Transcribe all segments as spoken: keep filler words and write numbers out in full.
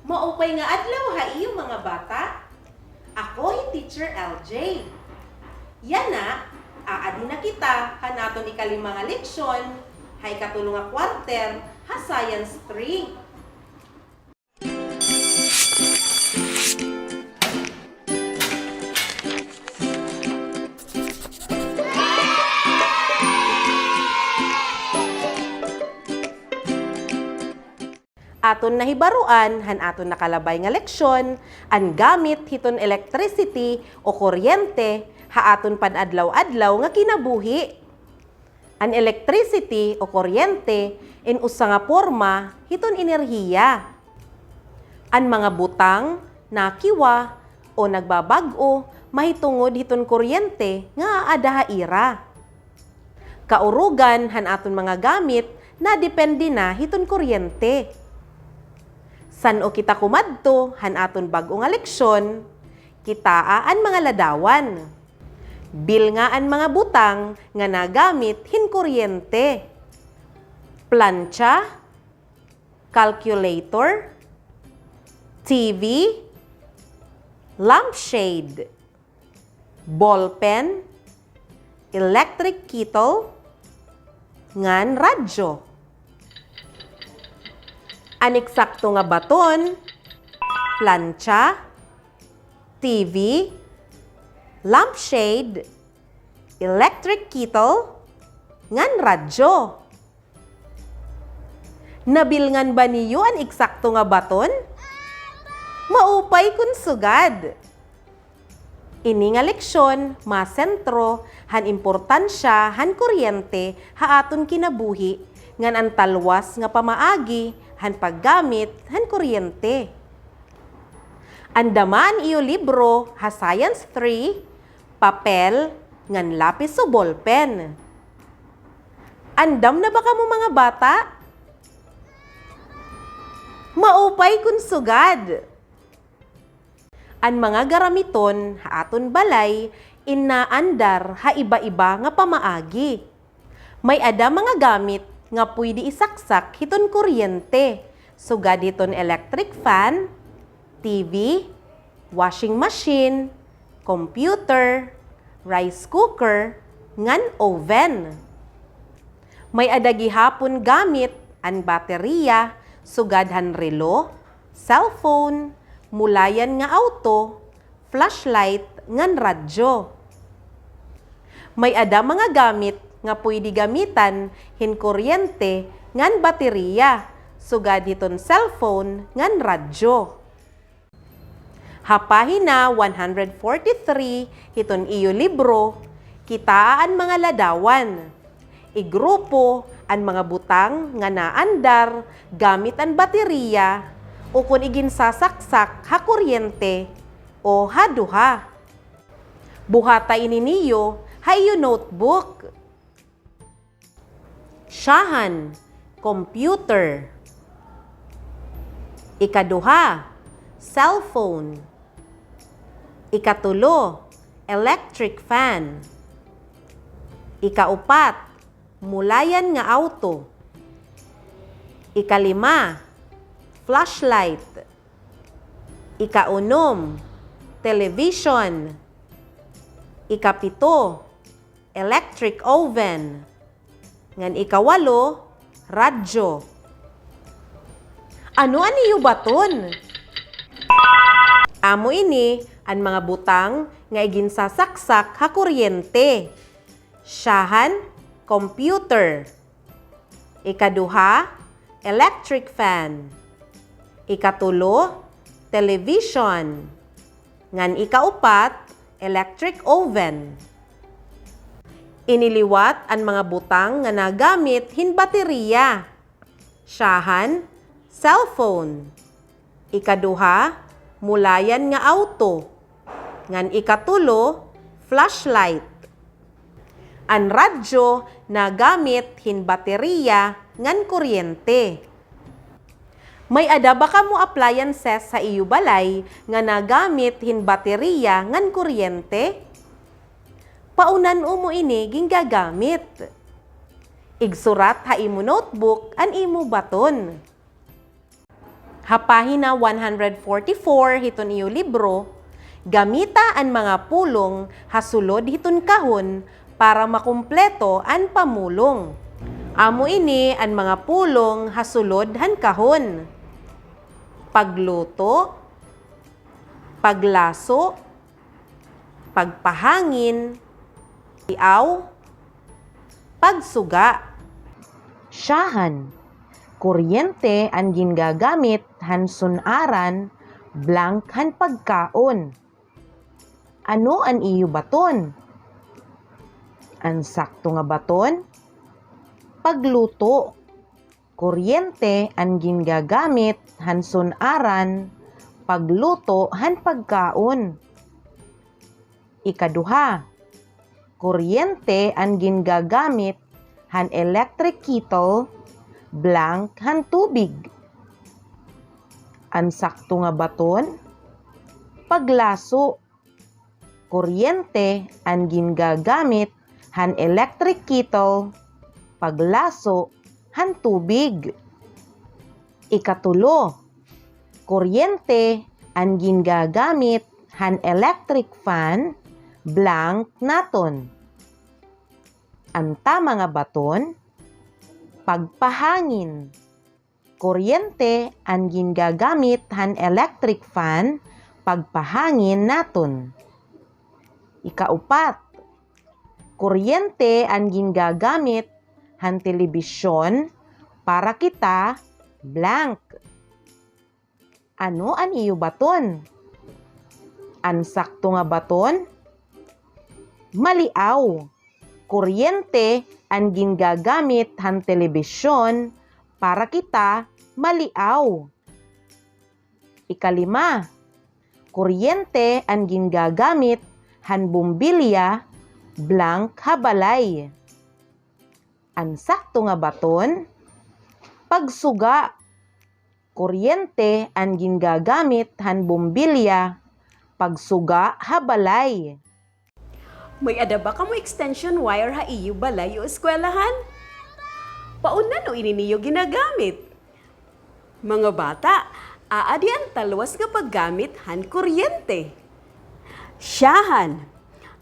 Maupay nga adlaw ha iyo, mga bata. Ako hi Teacher L J. Yana, aadi na kita han aton ikalima nga leksyon ha ikatulo nga quarter ha Science three. Aton nahibaroan han aton nakalabay nga leksyon an gamit hiton electricity o kuryente ha aton pan-adlaw-adlaw nga kinabuhi. An electricity o kuryente in usa nga porma hiton enerhiya. An mga butang nakiwa o nagbabag-o mahitungod hiton kuryente nga aada ha ira. Kaurugan han aton mga gamit nadepende na hiton kuryente. San-o kita kumadto han aton bag-o nga leksyon, kitaa an mga ladawan. Bilnga an mga butang nga nagamit hin kuryente. Plantsa, calculator, T V, lampshade, ballpen, electric kettle, ngan radyo. An eksakto nga baton, plantsa, T V, lampshade, electric kettle, ngan radyo. Nabilngan ba niyo an eksakto nga baton? Maupay kon sugad. Ini nga leksyon masentro han importansya han kuryente ha aton kinabuhi ngan an talwas nga pamaagi han paggamit han kuryente. Andama an iyo libro ha Science three, papel, ngan lapis o ballpen. Andam na ba kamo, mga bata? Maupay kon sugad. An mga garamiton ha aton balay in naandar ha iba-iba nga pamaagi. May-ada mga gamit nga pwede isaksak hiton kuryente, sugad hiton electric fan, T V, washing machine, computer, rice cooker, ngan oven. May-ada gihapon gamit an bateriya, sugad han relo, cellphone, mulayan nga awto, flashlight, ngan radyo. May-ada mga gamit nga pwede gamitan hin kuryente ngan bateriya, sugad hiton cellphone ngan radyo. Ha pahina one hundred forty-three hiton iyo libro, kitaa an mga ladawan. Igrupo an mga butang nga naandar gamit an bateriya ukon iginsasaksak ha kuryente o ha duha. Buhata ini niyo ha iyo notebook. Syahan, computer. Ikaduha, cellphone. Ikatulo, electric fan. Ikaupat, mulayan nga awto. Ikalima, flashlight. Ikaunom, television. Ikapito, electric oven. Ngan ikawalo, radyo. Ano an iyo baton? Amo ini an mga butang nga iginsasaksak ha kuryente. Syahan, computer. Ikaduha, electric fan. Ikatulo, television. Ngan ikaupat, electric oven. Ini liwat an mga butang nga nagamit hin bateriya. Syahan, cellphone. Ikaduha, mulayan nga awto. Ngan ikatulo, flashlight. An radyo nagamit hin bateriya ngan kuryente. May-ada ba kamo appliances ha iyo balay nga nagamit hin bateriya ngan kuryente? Paonan-o mo ini gingagamit. Igsurat ha imo notebook an imo baton. Ha pahina one hundred forty-four hiton iyo libro, gamita an mga pulong ha sulod hiton kahon para makumpleto an pamulong. Amo ini an mga pulong ha sulod han kahon: pagluto, paglaso, pagpahangin, liaw, pagsuga. Syahan, kuryente an gingagamit han sun-aran blank han pagkaon. Ano an iyo baton? An sakto nga baton, pagluto. Kuryente an gingagamit han sun-aran pagluto han pagkaon. Ikaduha, kuryente an gingagamit han electric kettle blank han tubig. An sakto nga baton, paglaso. Kuryente an gingagamit han electric kettle paglaso han tubig. Ikatulo, kuryente an gingagamit han electric fan blank naton. An tama nga baton, pagpahangin. Kuryente an gingagamit han electric fan pagpahangin naton. Ikaupat, kuryente an gingagamit han telebisyon para kita blank. Ano an iyo baton? An sakto nga baton, maliaw. Kuryente an gingagamit han telebisyon para kita maliaw. Ikalima, kuryente an gingagamit han bombilya blank ha balay. An sakto nga baton, pagsuga. Kuryente an gingagamit han bombilya pagsuga ha balay. May-ada ba kamo extension wire ha iyo balay o eskwelahan? Paunano ini niyo ginagamit? Mga bata, aadi an talwas nga paggamit han kuryente. Syahan,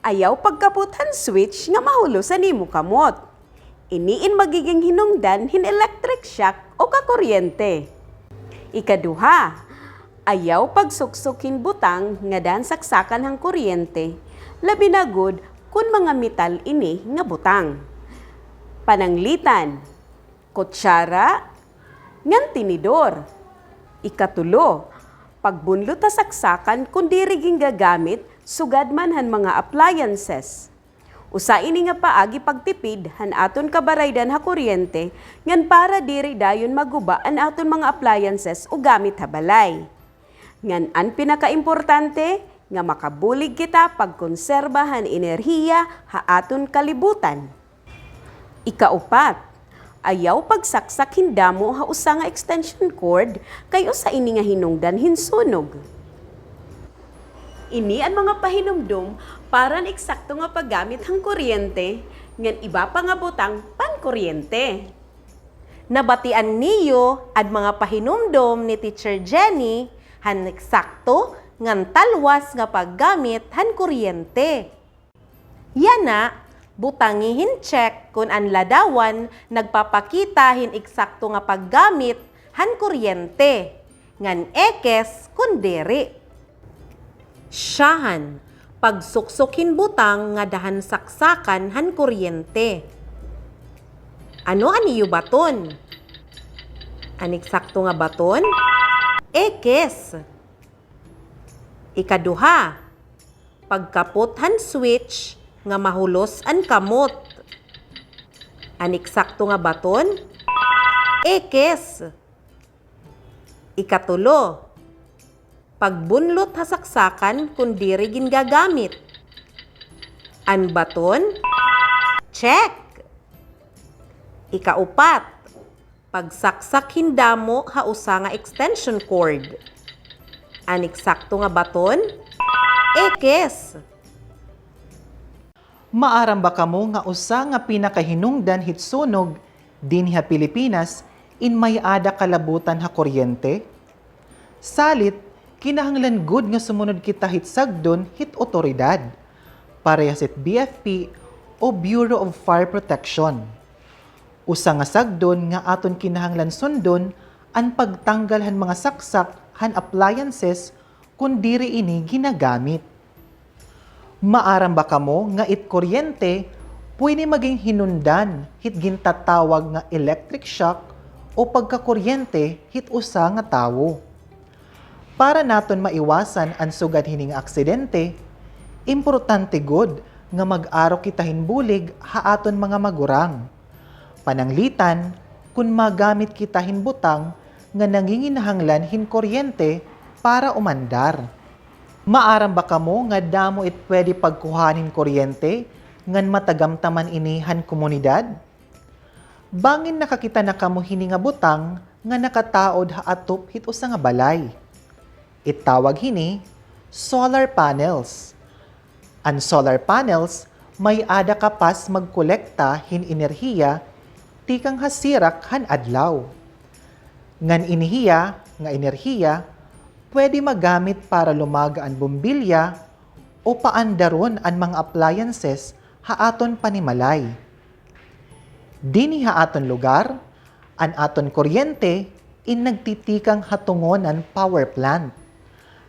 ayaw pagkapot han switch nga mahulos an imo kamot. Ini in magiging hinungdan hin electric shock o kakuryente. Ikaduha, ayaw pagsuksok hin butang nga dahan saksakan han kuryente, labi na gud kon mga metal ini nga butang. Pananglitan, kutsara ngan tinidor. Ikatulo, pagbunlot ha saksakan kon diri gingagamit sugad man han mga appliances. Usa ini nga paagi pagtipid han aton kabaraydan ha kuryente ngan para diri dayon maguba an aton mga appliances o gamit ha balay. Ngan an pinakaimportante, nga makabulig kita pagkonserba han enerhiya ha aton kalibutan. Ikaupat, ayaw pagsaksak hin damo ha usa nga extension cord kay usa ini nga hinungdan hin sunog. Ini an mga pahinumdom para han eksakto nga paggamit han kuryente ngan iba pa nga butang pankuryente. Nabatian niyo an mga pahinumdom ni Teacher Jenny han eksakto ngan talwas nga paggamit han kuryente. Yana, butangi hin check kon an ladawan nagpapakita hin eksakto nga paggamit han kuryente, ngan ekis kon diri. Syahan, pagsuksok hin butang nga dahan saksakan han kuryente. Ano an iyo baton? An eksakto nga baton? Ekis. Ikaduha, pagkapot han switch nga mahulos an kamot. An eksakto nga baton? Ekis. Ikatulo, pagbunlot ha saksakan kon diri gingagamit. An baton? Check. Ikaupat, pagsaksak hin damo ha usa nga extension cord. An eksakto nga baton? Ekis. Maaram ba kamo nga usa nga pinakahinungdan hit sunog dinhi ha Pilipinas in may-ada kalabutan ha kuryente? Salit, kinahanglan gud nga sumunod kita hit sagdon hit awtoridad, parehas hit B F P o Bureau of Fire Protection. Usa nga sagdon nga aton kinahanglan sundon an pagtanggal han mga saksak han appliances kon diri ini ginagamit. Maaram ba kamo nga it kuryente pwede maging hinundan hit gintatawag nga electric shock o pagkakuryente hit usa nga tawo? Para naton maiwasan an sugad hini nga aksidente, importante gud nga mag-aro kita hin bulig ha aton mga magurang. Pananglitan, kon magamit kita hin butang nga nanginginahanglan hin kuryente para umandar. Maaram ba kamo nga damo it pwede pagkuhaan hin kuryente ngan matagamtaman ini han komunidad? Bangin nakakita na kamo hini nga butang nga nakataod ha atop hit usa nga balay. It tawag hini, solar panels. An solar panels may-ada kapas magkolekta hin enerhiya tikang ha sirak han adlaw. Ngan ini hiya nga enerhiya pwede magamit para lumaga an bombilya o paandaron an mga appliances ha aton panimalay. Dinhi ha aton lugar, an aton kuryente in nagtitikang ha Tungonan Power Plant.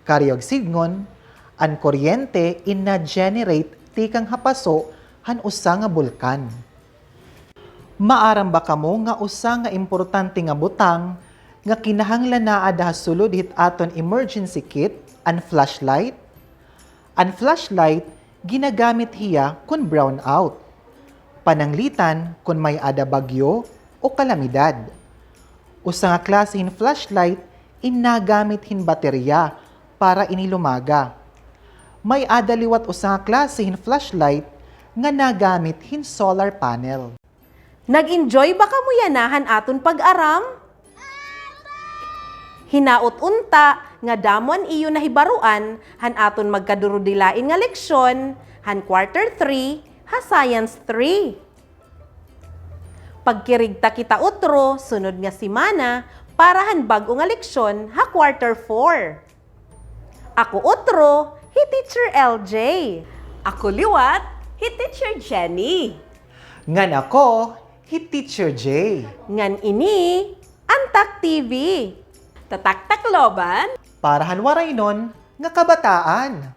Karuyag sidngon, an kuryente in na-generate tikang ha paso han usa nga bulkan. Maaram ba kamo nga usa nga importante nga butang nga kinahanglan naada ha sulod hit aton emergency kit an flashlight? An flashlight ginagamit hiya kon brownout. Pananglitan kon may-ada bagyo o kalamidad. Usa nga klase hin flashlight in nagamit hin baterya para ini lumaga. May-ada liwat usa nga klase hin flashlight nga nagamit hin solar panel. Nag-enjoy ba kamo yana han aton pag-aram? Hinaot unta nga damo an iyo nahibaroan han aton magkadurudilain nga leksyon han Quarter three ha Science three. Pagkirigta kita utro sunod nga semana para han bag-o nga leksyon ha Quarter four. Ako utro, hi Teacher L J. Ako liwat, hi Teacher Jenny. Ngan ako, hi Teacher J. Ngan ini, Antak T V. Tatak Tacloban. Para han Waraynon nga kabataan.